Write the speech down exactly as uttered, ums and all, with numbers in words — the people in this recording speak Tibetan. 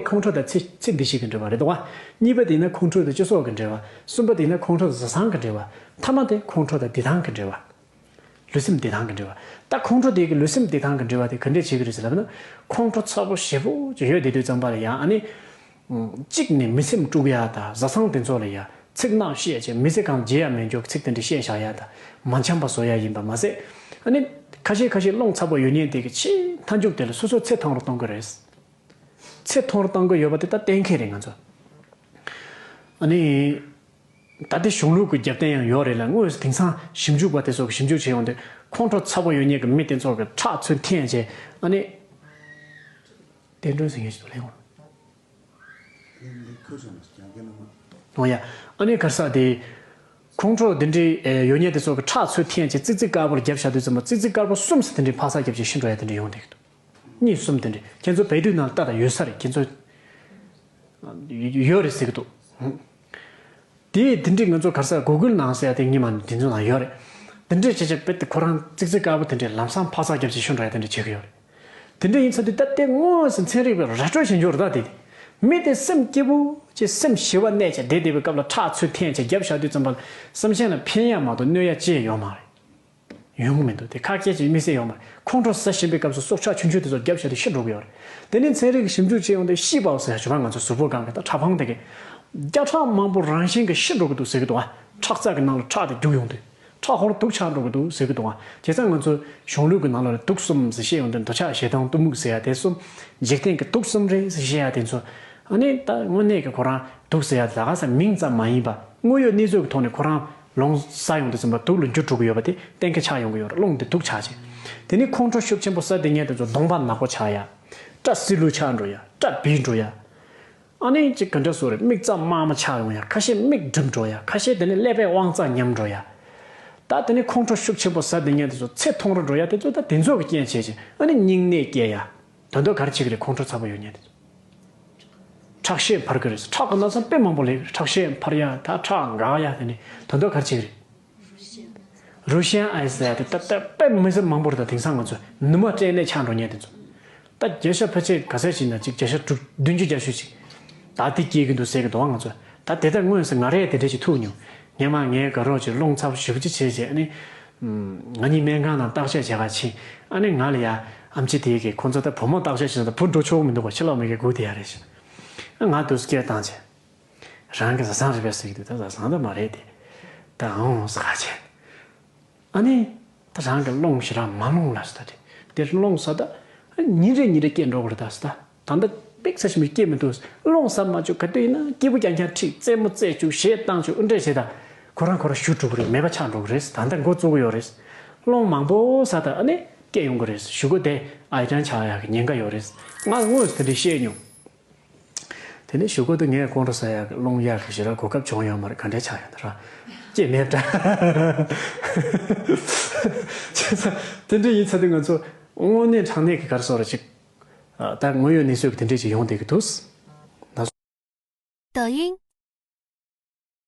ཁོང་ཁྲོ་དང་ཚེ་ཚེ་འདི་ཞིག་གི་འབྲེལ་བ་རེད་དོ། གཉིས་པ་དེ་ཡིན་ན་ཁོང་ཁྲོ་དང་སྤྱི་ཚོགས་ཀྱི་འབྲེལ་བ། གསུམ་པ་དེ་ཡིན་ན་ཁོང་ཁྲོ་དང་བཟའ་ཚང་གི་འབྲེལ་བ། ཐ་མ་དེ་ཁོང་ཁྲོ་དང་བདེ་ཐང་གི་འབྲེལ་བ། ལུས་སེམས་བདེ་ཐང་གི་འབྲེལ་བ། ད་ཁོང་ཁྲོ་དེ་གི་ལུས་སེམས་བདེ་ཐང་གི་འབྲེལ་བ་དེ་ག་འདྲས་བྱེད་ཀྱི་རེད་ཟེར་ལབ་ན། ཁོང་ཁྲོ་ཚ་པོ་ཞེ་པོ་ཅིག་ཡོད་བསྡད་དུས་ཙམ་པ་ལ་ཡང་ཨ་ནི། གཅིག་ནས་མི་སེམས་དཀྲུག་ཡ་དང་བཟའ་ཚང་དེ་ཚོ་ལ་ཡ་ཚིག་ནག་བཤད་བྱས། མི་ཚེ་གང་བརྗེད་ཡ་མེད་འཇོག་ཚིག་དེ་འདྲ་བཤད་བཞག་ཡ་དང་མ་འཆམ་པ་བཟོ་ཡ་ཡིན་པ་མ་ཟད། ཨ་ནི་ཁ་ཤས་ཁ་ཤས་རླུང་ཚ་པོ་ཡོད་མཁན་དེ་གི་ཆེས་མཐའ་མཇུག་དེ་ལ་སོ་སོ་ཚེ་ཐུང་རུ་གཏོང་གི་རེད། ཚེ་ཐུང་རུ་གཏོང་གི་ཡོད་པ་དེ་ད་གཏན་འཁེལ་རེད་ང་ཚོ། ཨ་ནི། ད་ལྟའི་གཞུང་ལུགས་ཀྱི་རྒྱབ་རྟེན་ཡང་ཡོད་རེད་ལ། དངོས་སུ་དེང་སང་ཞིབ་འཇུག་པ་དེ་ཚོ་གི་ཞིབ་འཇུག་བྱེད་ཡོང་དུས་ཁོང་ཁྲོ་ཚ་པོ་ཡོད་མཁན་གྱི་མི་དེ་ཚོ་གི་ཁྲག་ཚོས་འཐེན་བྱས། ཨ་ནི། བསྟན་སྒྲོན་ཟེར་མཁན་ཞིག་འདུག་ལན་འོང་། ཨོ་ཡ། ཨ་ནི་ག་རེ་ཟེར་དེ། ཁོང་ཁྲོ་དེ་འདྲའི་ཡོད་མཁན་དེ་ཚོ་གི་ཁྲག་ཚོས་འཐེན་བྱས་ཙིག་ཙིག་དཀར་པོར་བརྒྱབ་བཞག་དུས་ཙམ་པ་ཙིག་ཙིག་དཀར་པོ་གསུམ་ཙམ་དེ་འདྲའི་འཕར་སར་བརྒྱབ་བྱས་ཤི་འགྲོ་ཡ་དེ་འདྲ་ཡོང་བསྡད་ཀྱི་འདུག་གཉིས་གསུམ་དེ་འདྲ་ཁྱེད་ཚོ་བལ་དུས་ནང་ལ་ལྟ་དང་ཡོད་ས་རེད། ཁྱེད་ཚོ་ཡོད་རེད་ཟེར་གྱི་འདུག་དེ་དེ་འདྲའི་ང་ཚོ་ག་རེ་ཟེར་གུ་གུལ་ནང་ཟེར་ཡ་དེ་ཉི་མ་དེ་ཚོ་ནང་ཡོད་རེད། དེ་འདྲའི་བྱས་བྱས་རྦད་དེ་ཁོ་རང་ཙིག་ཙིག་དཀར་པོ་དེ་འདྲའི་ལམ་སང་འཕར་སར་བརྒྱབ་བྱས་ཤི་འགྲོ་ཡ་དེ་འདྲ་བྱེད་ཀྱི་ཡོད་རེད། དེ་འདྲ་ཡིན་ཚེ་དུས་ད་ལྟའི་དངོས་སུ་ཚན་རིག་པས་ར་སྤྲོད་བྱེད་འཇོག་རེད། ད་དེ་མི་དེ་སེམས་སྐྱིད་པོ་ཅིག་སེམས་ཞི་བ་གནས་བྱས་བསྡད་བསྡད་པའི་སྐབས་ལ་ཁྲག་ཚོས་འཐེན་བྱས་བརྒྱབ་བཞག་དུས་ཙམ་པ་ལ་སེམས་ཅན་ལ་ཕན་ཡ་མ་གཏོགས་གནོད་ཡ་ཅི་ཡང་ཡོད་མ་རེད། ཡོང་གི་མི་འདུག་དེ་ཁ་སྐད་ཅིག་དམིགས་བསལ་ཡོད་མ་རེད། ཁོང་ཁྲོ་ཟ་བཞིན་པའི་སྐབས་སུ་སྲོག་ཆགས་ཆུང་ཆུང་དེ་ཚོ་བརྒྱབ་བཞག་དུས་ཤི་འགྲོ་གི་ཡོད་རེད། དེ་ནས་ཚན་རིག་གི་ཞིབ་འཇུག་བྱས་ཡོང་དུས་ཤི་བའོ་ཟེར་ཞུ་བ། ང་ཚོ་གཟུགས་པོ་སྒང་གི་ད་ཁྲག་ཕུང་དེ་གི་བརྒྱ་ཕྲག་མང་པོ་རང་བཞིན་གྱིས་ཤི་འགྲོ་གི་འདུག་ཟེར་གི་འདུག་ཨ། ཁྲག་རྩ་གི་ནང་ལ་ཁྲག་དེ་རྒྱུག་ཡོང་དུས་ཁྲག་ཧོར་དུག་ཆགས་འགྲོ་གི་འདུག་ཟེར་གི་འདུག་ཨ། བྱས་ཙང་ང་ཚོ་གཞུང་ལུགས་ཀྱི་ནང་ལ་དུག་གསུམ་ཟེར་བཤད་ཡོང་དུས་འདོད་ཆགས་ཞེ་སྡང་གཏི་མུག་ཟེར་ཡ་དེ་གསུམ། འཇིག་རྟེན་གྱི་དུག་གསུམ་རེད་ཟེར་བཤད་ཡ་དེ་ཚོ། ཨ་ནི་ད་དངོས་གནས་ཀྱི་ཁོ་རང་དུག་ཟེར་ཡ་ད་ག་ས་མིང་ཙམ་མ་ཡིན་པ། དངོས་ཡོད་གནས་ཚུལ་གྱི་ཐོག་ནས་ཁོ་རང་རླུང་ཟ་ཡོང་དུས་ཙམ་པ་དུག་ལ་འགྱུར་འགྲོ་གི་ཡོད་པ་དེ་གཏན་འཁེལ་ཆགས་ཡོང་གི་ཡོད་རེད། རླུང་དེ་དུག་ཆགས་བྱས། དེ་ནས་ཁོང་ཁྲོ་ཤུགས་ཆེན་པོ་ཟ་བསྡད་མཁན་དེ་ཚོ་གདོང་པ་ནག་པོ་ཆགས་ཡ། སྐྲ་སིལ་ལུ་ཆགས་འགྲོ་ཡ། སྐྲ་འབིག་འགྲོ་ཡ། ཨ་ནི་ཅིག་ག་འདྲ་བཟོ་རེད། མིག་རྩ་དམར་མོ་ཆགས་ཡོང་ཡ། ཁ་ཤས་མིག་འགྲིམ་འགྲོ་ཡ། ཁ་ཤས་དེ་ནས་ཀླད་པའི་དབང་རྩ་ཉམས་འགྲོ་ཡ། ད་དེ་ནས་ཁོང་ཁྲོ་ཤུགས་ཆེན་པོ་ཟ་བསྡད་མཁན་དེ་ཚོ་ཚེ་ཐུང་རུ་འགྲོ་ཡ། དེ་ཚོ་ད་དེ་ཚོ་གི་རྐྱེན་བྱས་བྱས་ཨ་ནི་སྙིང་ནད་སྐྱེ་ཡ། དོན་དག་ག་རེ་བྱེད་ཀྱི་རེད། ཁོང་ཁྲོ་ཚ་པོ་ཡོད་མཁན་དེ་ཚོ། ཁྲག་ཤེད་འཕར་གི་རེད། ཁྲག་གི་ན་ཚ་དཔེ་མང་པོ་ལས་ཀྱི་རེད། ཁྲག་ཤེད་འཕར་ཡ། ད་ཁྲག་འགག་ཡ། དེ་ནས་དོན་དག་ག་རེ་བྱེད་ཀྱི་རེད། རུ་ཤན་ཨའི་ཟེར་ཡ་དེ་ད་ལྟ་དཔེ་མི་སྲིད་མང་པོ་རེད། ད་དེང་སང་ང་ཚོ་ནུ་མ་སྐྲན་ནད་ཆགས་འགྲོ་མཁན་དེ་ཚོ། ད་བརྒྱ་ཆ་ཕལ་ཆེར་ག་ཚད་ཞིག་ན་ཅིག་བརྒྱ་ཆ་དྲུག་བདུན་ཅུ་བརྒྱད་ཅུ་ཅིག་ད་དེ་སྐྱེ་གི་འདུག་ཟེར་གི་འདུག་ང་ཚོ་ད་དེ་ལྟར་དངོས་སུ་ང་རས་དེ་འདྲ་ཞིག་ཐུག་མྱོང་། སྔོན་མ་ངའི་དགའ་རོགས་ཀྱིས་རླུང་ཚ་པོ་ཞེ་པོ་ཅིག་བྱས་བྱས། ཨ་ནི། ང་གཉིས་སྨན་ཁང་ནང་བརྟག་དཔྱད་བྱེད་ག་ཕྱིན། ཨ་ནི་ང་ལ་ཡ་ཨམ་ཆི་དེ་གིས་ཁོང་ཚོ་ད་བུ་མོ་བརྟག་དཔྱད་བྱེད་ན་ད་བུ་འགྲོ་ཆོག་གི་མི་འདུག་ག་ཕྱི་ལོགས་མི་གིས་སྒུག་བསྡད་ཡ་རེད་ཤག་ང་དུས་སུ་སྐད་བཏང་བྱས། རང་གི་བཟའ་ཚང་རེད་པས་ཟེར་གྱི་འདུག་ད་བཟའ་ཚང་ད་མ་རེད་དེ། ད་ཨང་ཟེར་ག་བྱས། ཨ་ནི། ད་རང་གི་རླུང་ཞེ་དྲག་མ་ལོངས་ལ་ཟེར། ད་དེ་དེར་རླུང་ཟ་ད། ཉིན་རེ་ཉིན་རེ་སྐྱེ་འགྲོ་གི་རེད་ད་ཟེར། ད་ད་ལྟ་པིག་ཚ་ཞིག་མི་སྐྱེ་མི་འདུག་རླུང་ཟ་མ་བཅུག་ག་དུས་ཡིན་ན་སྐྱིད་པོ་རྐྱང་རྐྱང་ཁྲིད། རྩེད་མོ་རྩེ་བཅུག་གཞས་བཏང་བཅུག་འདི་འདྲས་བྱས་ད། ཁོ་རང་ཁོ་རང་ཞུ་འགྲོ་གི་རེད། མེད་པ་ཆགས་འགྲོ་གི་རེད། ད་ལྟ་འགོ་བཙུགས་ཡོད་རེད། རླུང་མང་པོ་ཟ་ད་ཨ་ནི་སྐྱེ་ཡོང་གི་རེད། གཞུག་གུ་དེ་ཨའི་ཊན་ཆགས་ཡག་གི་ཉེན་ཁ་ཡོད་རེད། ང་དངོས་སུ་དེ་འདྲས་བཤད་མྱོང་། དེ་ནས་གཞུག་གུ་དུ་ངས་ཁོང་ཁྲོ་ཟ་ཡག་གི་རླུང་གཡར་གི་ཞེ་དྲག་གོ་སྐབས་བྱུང་ཡོད་མ་རེད། ག་འདྲས་ཆགས་ཡོད་ན་ར། ཅེས་མེད་འདྲ། བྱས་ཙང་དེ་འདྲ་ཡིན་ཚ་དུས་ང་ཚོ་དངོས་གནས་དྲང་གནས་ཀྱི་ག་རེ་ཟེར་དགོས་རེད། ཅིག་ད་དངོས་ཡོད་གནས་ཚུལ་གྱི་དེ་འདྲས་ཅིག་ཡོང་བསྡད་ཀྱི་འདུག་ན། 抖音，